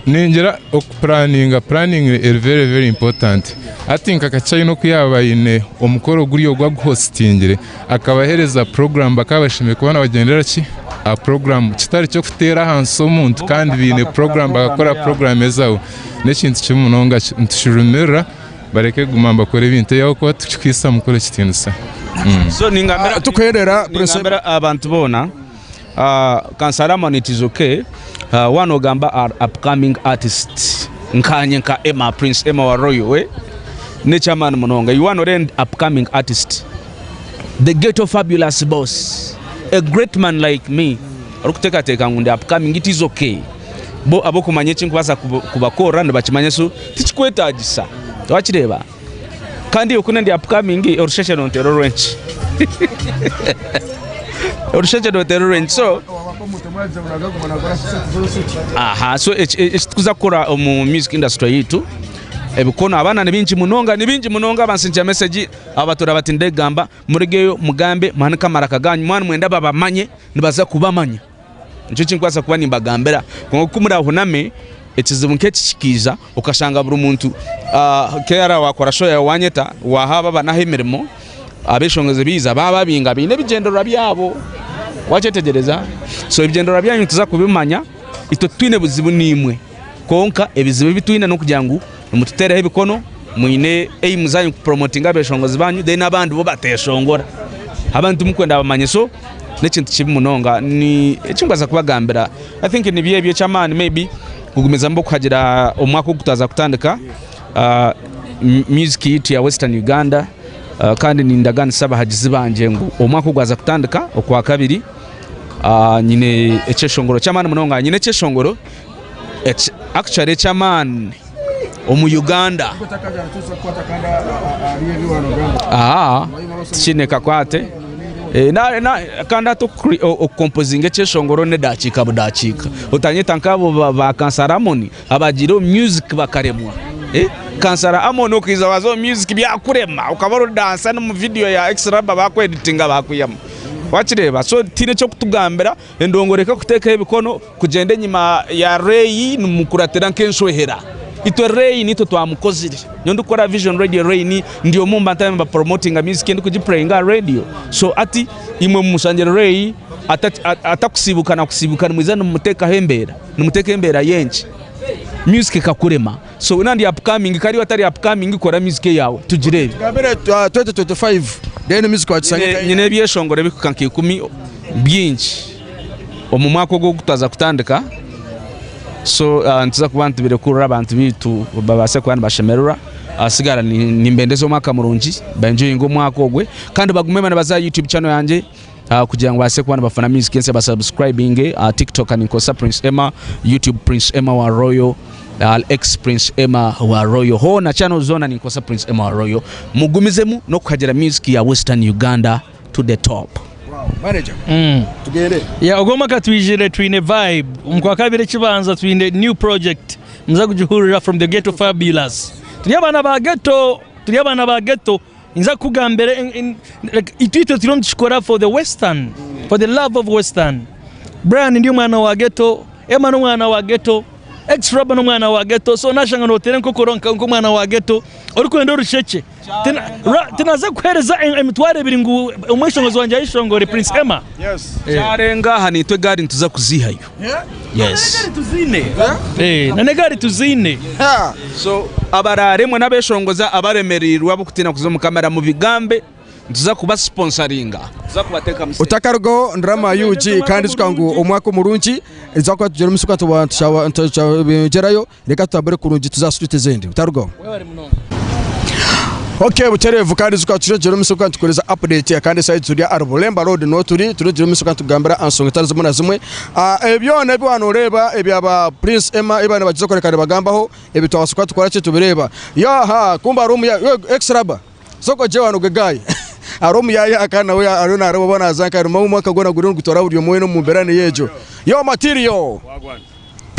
Ningira okupuraninga, planning eri very very important. Hati nka Kachaina oku yaaba aine omukoro guri ogu aguhositingire, akabaheereza program bakaba bashemereire kuba nibagyendera ki aha program kitari ky'okuteera ahansi omuntu kandi baine program bakakora program ezaabo. N'ekintu kibi munonga nitushurumirira bareke kuguma nibakora ebintu ebi ahabw'okuba tikikuhaisa mukoro ekitiinisa. So ningambira Tukuheerera Prince ningambira abantu boona Kansala it is okay waaba nogamba are upcoming artist nkanye nka Emma Prince Emma wa Royal eh nekyamaani munonga you wanna ori upcoming artist the ghetto fabulous boss a great man like me orikuteekateeka ngu ndi upcoming it is okay bo abokumanya ekinkubaasa kubakorra nibakimanya so tikikwetaagisa wakireeba. Kandi oku ndi upcoming orushekye nonteera orwenki orushekye nonteera orwenki so aha so ekitukuza kukora omu music industry yaitu ebikono abaana nibingi munonga nibingi munonga bansindikira message abatura bati ndegamba murugeyo mugambe muhanike amaraka ganyu mwaba nimwenda babamanye nibaza kubamanya. Nikyo eki ndikubaasa kuba nimbagambira. Kwonka ku murahuname, ekizibu nk'eki kikaija, okashanga buri muntu KR waakora show yaawe waanyeta, waaha aba aba n'aha emirimo, abeshongozi baija baababinga baine ebigyendererwa byabo. Waakyetegyereza? So ebigyendererwa byanyu nituza kubimanya, itwe titwine buzibu naimwe, kwonka ebizibu ebi twine n'okugira ngu nimututeeraho ebikono, mwine aim zaanyu kupromotinga abeshongozi baanyu then abandi bo bateeshongora. Abandi timukwenda bamanye so n'ekintu kibi munonga. Ni eki ndikubaasa kubagambira I think nibyo ebyo eky'amaani maybe kugumizamu okuhagira omwaka ogu twaza kutandika music yaitu ya Western Uganda kandi nindaganisa abahagizi bangye ngu omwaka ogu gwaza kutandika okwakabiri nyine ekyeshongoro ky'amaani munonga. Nyine ekyeshongoro actually eky'amaani. omu Uganda. Aha tikiine kakwate kandi hati okukompozinga ekyeshongoro n'edakiika budakiika otanyeta nk'abo ba Kansara Amon abagiire omu music bakaremwa. Kansara Amon okaija waaza omu music byakurema okaba oridansa n'omu vidiyo ya X-Raba bakweditinga bakwihamu wakireeba so tihaine eky'okutugambira. Endongo reka kuteekaho ebikono kugyenda enyima ya Ray nimukuratira nk'enshwehera. Itwe Ray nitwe twamukozire. Nyowe ndikukora Vision Radio Ray ni ndi omwe omu bantu ababaire nibapromotinga music ye ndikugipureyinga aha radio. So hati imwe mumushangire Ray atakusiibuka na kusiibuka nimwija nimumuteekaho embeera, nimuteekaho embeera y'enki? Music ekakurema. So na ndi upcoming kare iwe atari upcoming kora music eyawe tugireebe. Tugambire 2025 then music wagisanga Nyine nyine ebyeshongoro ebirikuhika nka ikumi bingi omu mwaka ogu ogutwaza kutandika so nituza kuba nitubirekurira abantu baitu babaase kuba nibashemererwa. Ahasigara nimbendeza omwaka murungi, ba enjoyinge omwaka ogwe kandi bagume nibaza aha YouTube channel yangye kugira ngu babaase kuba nibafuna music ensya ba subscribinge aha TikTok ninkozesa Prince Emma, YouTube Prince Emma wa Royal, aha X Prince Emma wa Royal hoona channels zoona ninkozesa Prince Emma wa Royal. Mugumizemu n'okuhagira music ya Western Uganda to the top. Manager, tugende. Yeah, ogwo omwaka twijire twine vibe. Omu kwakabiri ekibanza twine new project. Muza kugihurira from the ghetto fabulous. Turi abaana ba ghetto, turi abaana ba ghetto. Ninza kukugambira like itwe turiyo nitukikora for the western, for the love of western. Brian ndi omwana wa ghetto, Emma n'omwana wa ghetto, Ex Rabba n'omwana wa ghetto. So nashanga noteera enkokoro nk'omwana wa ghetto orikwenda orushekye. Tinaza kukuheereza emitwaro ebiri ngu omweshongozi wangye ayeshongore Prince Emma. Kyarenga aha naitwe egaari nituza kuzihayo. Yes. N'egaari tuziine. So abaraaremwe n'abeshongozi abaremereirwe ab'okutiina kuza omu kamera mubigambe nituza kuba sponsoringa. Nituza kubateekamu sente. Otakarugaho ndrama UG kandi ijuka ngu omwaka omurungi nituza kuba tugyire omu tuba Reka tutambure kurungi tuze aha street ezindi. Otarugaho. Ok butereevu kandi ijuka tureegyera omu maisho kandi tukuheereza update kandi eshaaha egi turi ahari Bulemba road niho turi tureegyera omu maisho kandi tukugambira aha nshonga etari zimwe na zimwe. Ebi byona ebi waaba nooreeba ebya ba Prince Emma ebi baabaire nibagyeza kworeka nibagambaho ebi twabaasa kuba tukora ki tubireeba. Yaaha kumbe hariho omuya ex raba sooka ogye wano gwe guy hariho omuyaayi kandi nawe ariyo naareeba oba naaza nkahi omwaka gwona guriyo nigutwara buri omwe weena omu mbeera niyo egyo. Yo material!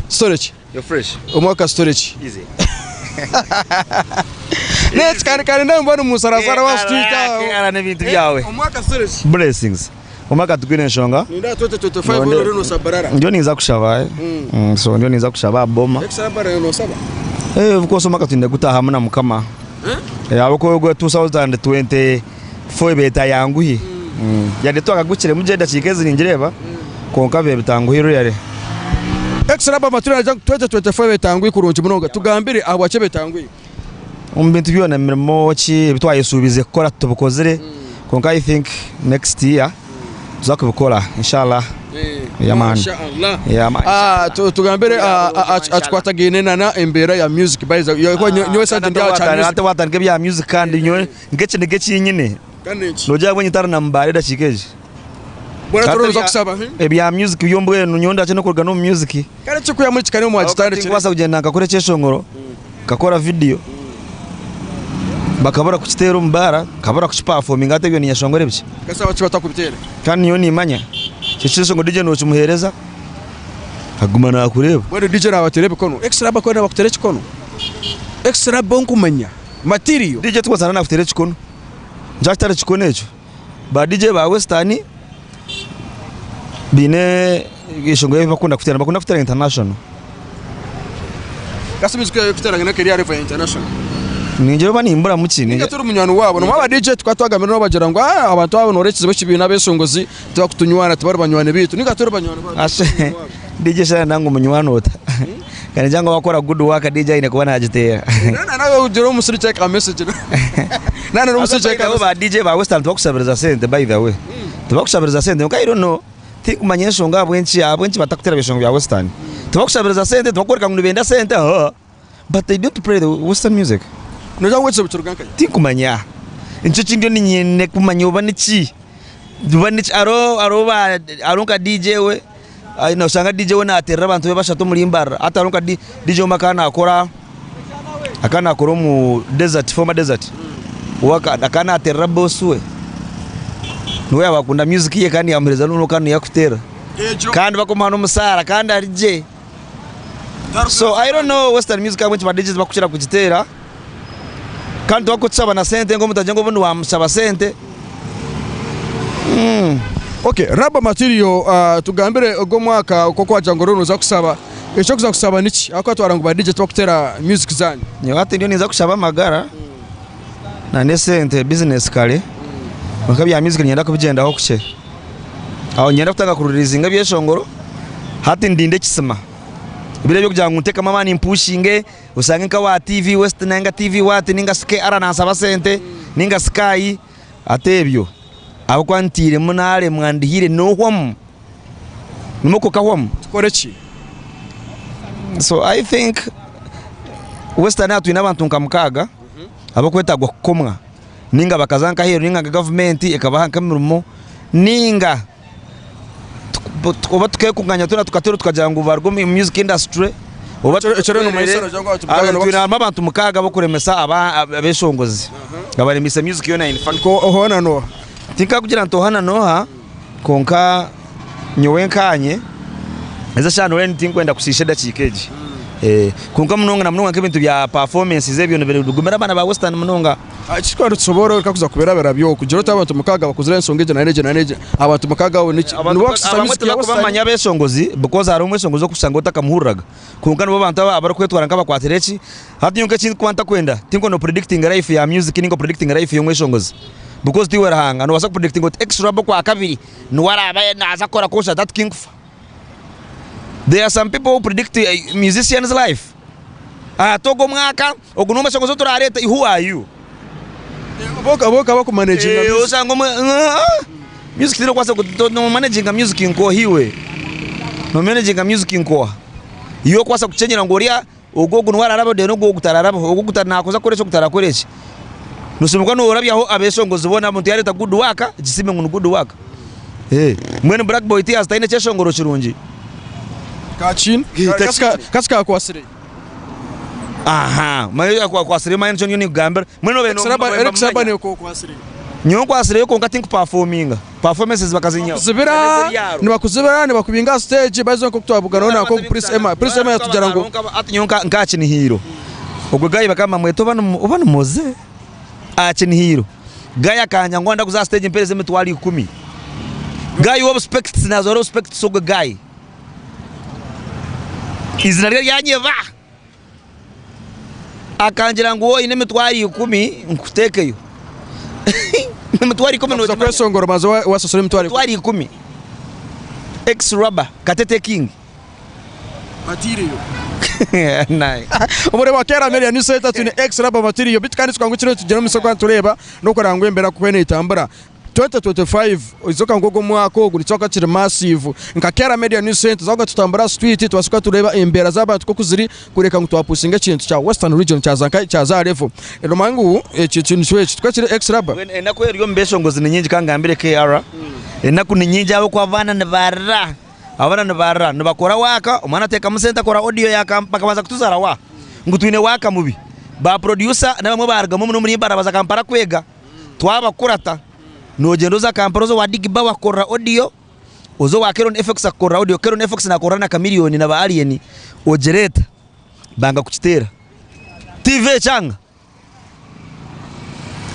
Story ki? Yo fresh. Omwaka story ki? Easy. Neki kandi kandi nawe mbona omusarasara wa street aho. Ara n'ebintu byawe. Omwaka story ki? Blessings. Omwaka tugwine enshonga. Ninda 2025 Nonde- ori nosabarara. Ndiyo ninza kushaba. eh. So ndiyo ninza kushaba aha boma. Ekisabarara nosaba. Eh, of course omwaka twine gutahamu na mukama. Eh, ahabw'okuba ogwo 2024 beeta yanguhi. Yade twakagukiremu gye edakiika ezi ningireeba kwonka bibe bitanguhi really. Ex-Raba Matilda nagira ngu 2024 betangwi kurungi munonga. Tugambire ahabwaki betangwi? Omu bintu byona emirimo ki ebi twayesuubize kukora tubikozire kwonka I think next year tuza kubikora inshallah. Yeah man. Mashallah. Yeah man. Ah, tugambire akikwatagaine nana embeera ya music by the way. Nyowe sente ndi aha kya music. Hati watandika ebya music kandi nyowe nk'ekiniga eki nyine. Kandi enki? Nogira ngu nyitara na mubare edakiika egi. Mbwenu toroza kusaba. Ebya music byo mbwenu nyowe ndakye nokuruga nomu music. Kandi ekikuya muri kikari mwagitandikire. Tinkubaasa kugyenda nkakora ekyeshongoro, nkakora video, bakabura kukiteera omu baara, nkabura kukipafominga hati ebyo ninyeshongora ebiki? Kasaba ki batakubiteera? Kandi nyowe nimanya, ekyo ekyeshongoro DJ nokimuheereza aguma nakureeba. Mbwenu DJ nabateera ebikono, extra bakora nabakutera ekikono? Extra bo nkumanya material. DJ tikubaasa nakuteera ekikono. Nikyo kitari kikono ekyo. Ba DJ ba western baine enshonga ei bakunda kuteera, nibakunda kuteera international. Kasi music yawe erikuteera nka eri aha level ya international. Ningira oba nimburamu ki? Ninga turi munywani waabo. Nomanya aba DJ tukaba twagambire nabo bagira ngu aah abantu abo noreeba ekizibu eki baine abeshongozi tibakutunywana tibari banywani baitu. Ninga turi banywani baabo. Ashe DJ shi arenda ngu munywani ota? Ka ningira ngu wakora good work DJ aine kuba nagiteera. Nana nawe ogira omusirikye ka message. Nana n'omusirikye ka Abo ba DJ ba Western tibakushabiriza sente by the way. Tibakushabiriza sente kwonka I don't know tinkumanya enshonga ahabw'enki ahabw'enki batakuteera byeshongo bya Western. Tibakushabiriza sente tibakworeka ngu nibenda sente haa but they don't play the Western music. Nogira ngu ekizibu kiruga nkahi? Tinkumanya. Nikyo eki ndiyo niinyenda kumanya oba niki. Oba niki hariho hariho ba hariho nka DJ we noshanga DJ we nateerera abantu be bashatu omuri Mbarara hati hariho nka DJ omwe akaba nakora akaba nakora omu desert former desert we akaba nateerera boss we niwe yaaba akunda music ye kandi yamuheereza noneho kandi niyo arikuteera kandi bakumuha n'omusaara kandi ari gye so I don't know western music ahabw'enki ba DJs bakukira kugiteera kandi tibakukushaba na sente ngu omuntu agire ngu obundi wamushaba sente. Ok raba material tugambire ogu omwaka oku wagira ngu oriyo noza kusaba, eki orikuza kushaba niki? Ahabw'okuba twareeba ngu ba DJ tibakuteera music zanyu. Nyowe hati ndiyo ninza kushaba amagara na n'esente business kare kwonka ebya music niinyenda kubigyendaho kukye. Aho niinyenda kutandika kuririizinga ebyeshongoro hati ndinde ekisima. Biri eby'okugira ngu ntekemu amaani mpushinge oshange nka owa TV West ninga TV What ninga shi KR nanshaba sente ninga Sky hati ebyo ahabw'okuba ntiiremu naaremwa ndihire nohwamu, nimwo okahwamu. Tukore ki? So I think Western aha twine abantu nka mukaaga. Abakwetagwa kukomwa ninga bakaza nk'aheeru ninga nka gavumenti ekabaha nk'emirimo ninga oba tukekunganya twena tukateera tukagira ngu baruge omu music industry oba twine harimu abantu mukaaga abakuremesa abeshongozi abaremiise music yoona in fact. Hoona nooha? Tinkakugira nti oha na nooha kwonka nyowe nkaanye ezi eshaaha noreeba tinkwenda kushiisha edakiika egi kwonka munonga na munonga nk'ebintu bya performances ebyo nibigumira abaana ba western munonga. Ekirikuba nitusoboora kuza kubirabirabyo kugira oti abantu mukaaga bakuzire ensonga egi nana egi nana egi abantu mukaaga abo niki Abamwe tibakubamanya abeshongozi because hariho omweshongozi orikushanga otakamuhuriraga kwonka nibo bantu abarikwetwara nk'abakwatire ki hati nyowe nk'ekindikuba ntakwenda tinkwenda opredictinga life ya music ninga opredictinga life y'omweshongozi because tiiwe Ruhanga nobaasa kupredictinga oti X Rwabo okwakabiri niwe araabe naaza kukora concert hati tinkufa. There are some people who predict musicians life. Ati ogu omwaka ogu niwo omweshongozi ou turareete who are you? Bo bakaba bakumanaginga Eh, music. osanga omwe ah, music terikubaasa ku no managinga music nkoha iwe? No managinga music nkoha? Iwe okubaasa kukyenyera ngu oriya ogu ogu niwe ararabaho then ogu ogu tararabaho, ogu ogu nakuza kukora eki ogu tarakora eki. Noshemererwa kuba norabyaho abeshongozi boona omuntu yareta good work gisiime ngu ni good work. Mbwenu Black Boy Tears taine kyeshongoro kirungi? Kakiine. Kasi kakwasire. Aha, manya akwasireyo manya nikyo ndiyo ninkugambira. Mbwenu obaire Eric Raba Eric Raba nobamanya. niwe kokwasire. Nyowe nkwasireyo kwonka tinkupafominga. Performances bakazinyihaho. Zibira nibakuzibira nibakubinga aha stage baza nk'oku twabuganaho na nk'oku Prince Emma. Prince Emma yatugira ngu Hati nyowe nka Kinihiro. Ogwo guy bakaba bamweta oba ni oba ni Moze? Aha Kinihiro. Guy akanja ngu ndakuza aha stage mpereze emitwaro ikumi. Guy w'obuspects nazwara obuspects ogwo guy. Eizina rye ryanyeba. Akangira ngu oine emitwaro ikumi nkuteekeyo. Emitwaro ikumi kuza nogimanya? kwesongora obanza wasasura emitwaro ikumi. Emitwaro ikumi. Ex rubber Katete King. Material. Naye. Omureba wa Kera Media News Center twine ex rubber material bitu kandi tukanga kino tugira omu kwa tureba n'okuranga ngu embera ku netambura. 2025 izoka ngu ogu omwaka ogu nikyoka kiri massive nka Kera Media News Center zaga tutambura street tubasuka tureba embera z'abantu koku ziri kureka ngu twapusinga ekintu kya Western Region kyaza nka kyaza level. Nomanya ngu eki ekintu eki tukaba kiri ex rubber. Mbwenu enaku eri omu beshongozi ni nyingi kangambire KR. Enaku ni nyingi ahabw'okuba abaana nibarira. Abaana nibarira nibakora waaka, omwana ateekamu sente akora audio ya bakabanza kutuzara wa ngu twine waaka mubi. Ba producer n'abamwe barugamu omu n'omuri Mbarara baza Kampala kwega. Twabakurata, nogyenda oza Kampala oze owa Dig Bauer akukorera audio, oze owa Keron FX akukorera audio, Keron FX nakorera na Chameleone na ba Alien, ogireeta banga kukiteera. TV ekyanga.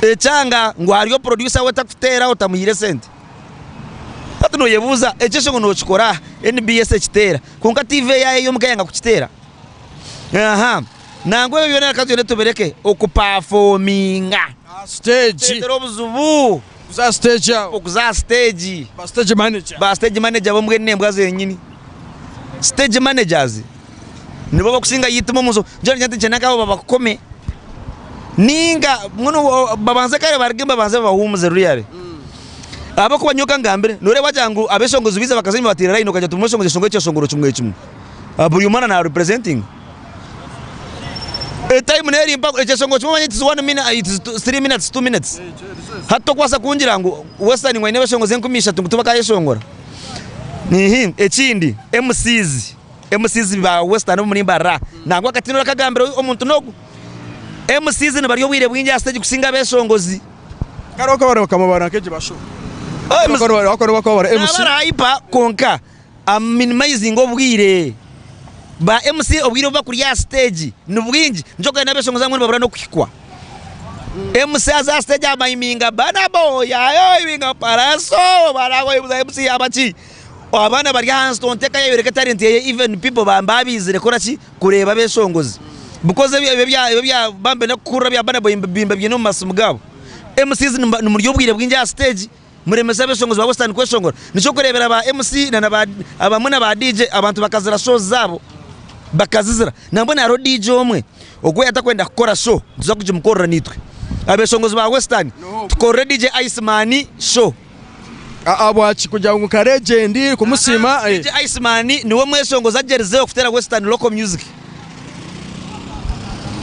Ekyanga ngu hariyo producer we otakuteera otamuhaire esente. Hati noyebuuza ekyo ngu nokikora aha NBS ekiteera kwonka TV eyaayo ey'omuka eyanga kukiteera. Aha nangwa ebyo byona reka tugyende tubireke okupafominga Aha stage. Kitureetera obuzibu. Okuza aha stage aho. Okuza aha stage. Ba stage manager. Ba stage manager bo mbwenu n'embwa zenyini. Stage managers nibo bakusinga yitima omu nsi. Nikyo ngira nti nkyenda nk'abo babakome ninga mbwenu babanze kare baruge babanze babahuumuze really. Ahabw'okuba nyowe kangambire, nooreeba wagira ngu abeshongozi baija bakaza enyima bateera layini okagira oti buri mweshongozi ashongore ekyeshongoro kimwe kimwe. Buri omwe na representinga. Etaimu neeri mpango, ekyeshongoro kimwe omanye it is one minute, it is 3 minutes, 2 minutes. Hati tokubaasa kungira ngu Western ngu aine abeshongozi enkumi ishatu ngu tibakayeshongora. Niihi ekindi MCs, MCs ba Western ab'omuri Mbarara nangwa akati norakagambira omuntu n'ogu. MCs nibarya obwire bwingi aha stage kusinga abeshongozi. Kare bakaba bakaba bara nk'egi ba show. Bakaba bakaba bara MC. Nabara hyper kwonka aminimayizinga obwire. Ba MC obwire obu bakuri aha stage ni bwingi nikyo orikureeba n'abeshongozi abamwe nibabura n'okuhikwa. MC aza aha stage amayiminga Burna Boy ayoyiminga Pallaso barabayimuza MC yaba ki? Abaana bari ahansi tonteka yayoreka etalent yeye even people baizire kukora ki? Kureeba abeshongozi because ebyo ebya bambe n'okuhurira ebya Burna Boy bimba biine omu masimu gaabo. MCs nimurya obwire bwingi aha stage muremesa abeshongozi ba Western kweshongora. Nikyo orikureebera ba MC na ba abamwe na ba DJ abantu bakazira shows zaabo bakazizira. Nambwenu hariho DJ omwe ogwo yaatakwenda kukora show nituza kugimukorera naitwe. Abeshongozi ba Western tukorere DJ Iceman show. Ahabwaki? Kugira ngu nka legend kumusiima. DJ Iceman niwe mweshongozi agyerizeho kuteera Western local music.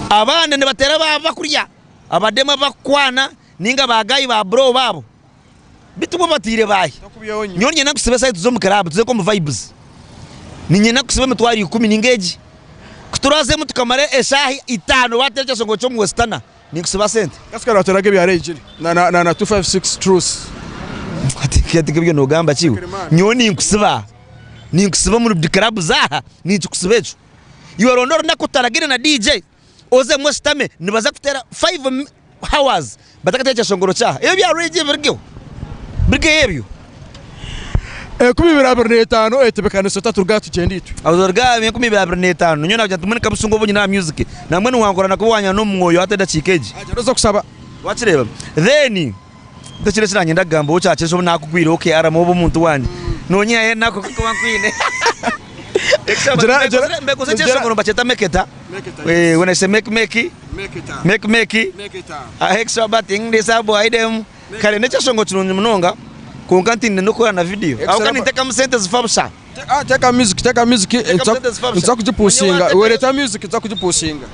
Abandi nibateera baaba bakurya. Abademu abakukwana ninga ba guy ba bro baabo. Beitu bo bataire baahi? Nyowe niinyenda nkusibe esaaha tuze omu club tuze nk'omu vibes. Niinyenda nkusibe emitwaro ikumi ninga egi. Ku turaazemu tukamara eshaaha itaano waateera ekyeshongoro ky'omu Westana, ninkusiba sente. Kasika naateraga ebya Ray Giri na na na 256 Truth. Hati hati ebyo noogamba ki iwe? Nyowe ninkusiba. Ninkusiba omuri clubs aha, ninkikusiba ekyo. Iwe ronda orunaku otaragaine na DJ. Ozemu oshutame nibaza kuteera 5 hours batakateera ekyeshongoro kyaha. Ebyo bya reggae birigeho. Birigeho ebyo. 2025 etebekaniso taturuga tugyenda itwe. Oruga aha 2025 nyowe nagira nti mbwenu kabusungu obu nyine aha music nambwenu wankora nakuba wanywana n'omu mwoyo hati edakiika egi. Agyenda oza kushaba. Wakireeba? Then Ekiro eki nanyenda kugamba ou kyakira obu nakugwireho KR oba omuntu wangye nonyihayo enaku kuba nkwine. Gira- gira- Mbekoze ekyeshongoro nibakyeta meketa. Eh, when I say make make make make extra batting this a boy them. Kare n'ekyeshongoro kirungi munonga kwonka ntinde n'okukora na video. Aho kandi nintekamu sente zifa busha. Ah, teka music, teka music, sente zifa busha. nza kugipusinga. Wereta music nza kugipusinga.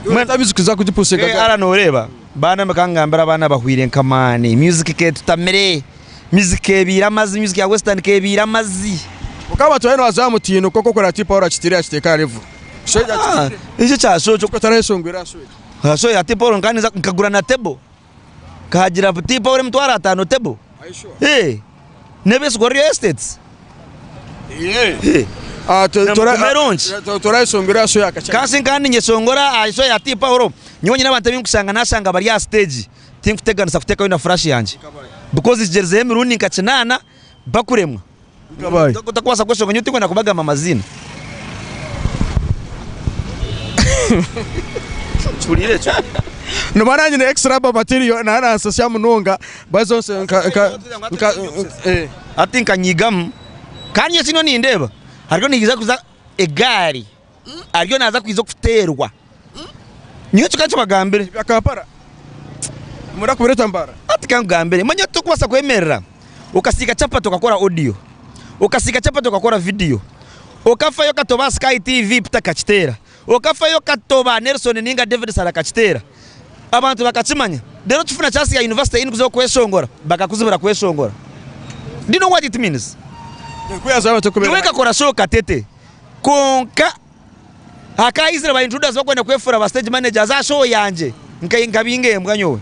Wereta music nza kugipusinga. KR noreeba Baana mukangambira abaana bahwire nk'amaani. Music ketutamire, music kebiire amazi, music ya western kebiire amazi. Mukama twaye naza aha mutindo kwonka okora T Paul akitiire yakiteeka aha level. Show Ah, ekyo kya show kyo tarayeshongwire aha show. Aha show ya T Paul nkaba ninza nkagura na table. Nkahagira T Paul emitwaro atano table. Are you sure? Eh. N'ebesigwa Real Estates. Eh. Ah, Na mugume rungi. Torayeshongwire aha show ya Kachari. Kansi nkaba ninyeshongora aha show ya T Paul. Nyowe nyine abantu abinkushanga nashanga bari aha stage tinkuteganisa kutekayo na flash yangye because nkigyerizeho emirundi nka kinaana bakuremwa. Nkabaye. Otakubaasa kweshonga nyowe tinkwenda kubagamba amaziina. Kihuriire ekyo? Noba nanye na extra material na nansasya munonga bazonse nka nka nka eh. Hati nkanyigamu kandi nyowe kinu nindeeba hariyo niiza kuza egaari ariyo naaza kwiza kuteerwa. Nyowe ekyo ka nkibagambire. Ebya Kampala mura kubireta Mbarara. Hati ka nkugambire, manya tokubaasa kwemerera okasiika chapati okakora audio, okasiika chapati okakora video, okafayo okatoba aha Sky TV Peter akakiteera, okafayo okatoba Nelson ninga David Sala akakiteera, abantu bakakimanya, reero okifuna chance ya university ei nikuza kweshongora, bakakuzibira kweshongora. Do you know what it means? Nyowe nkakora show Katete, kwonka Hakaizire ba intruders bakwenda kwefura ba stage managers aha show yangye nkabinga embwa nyowe.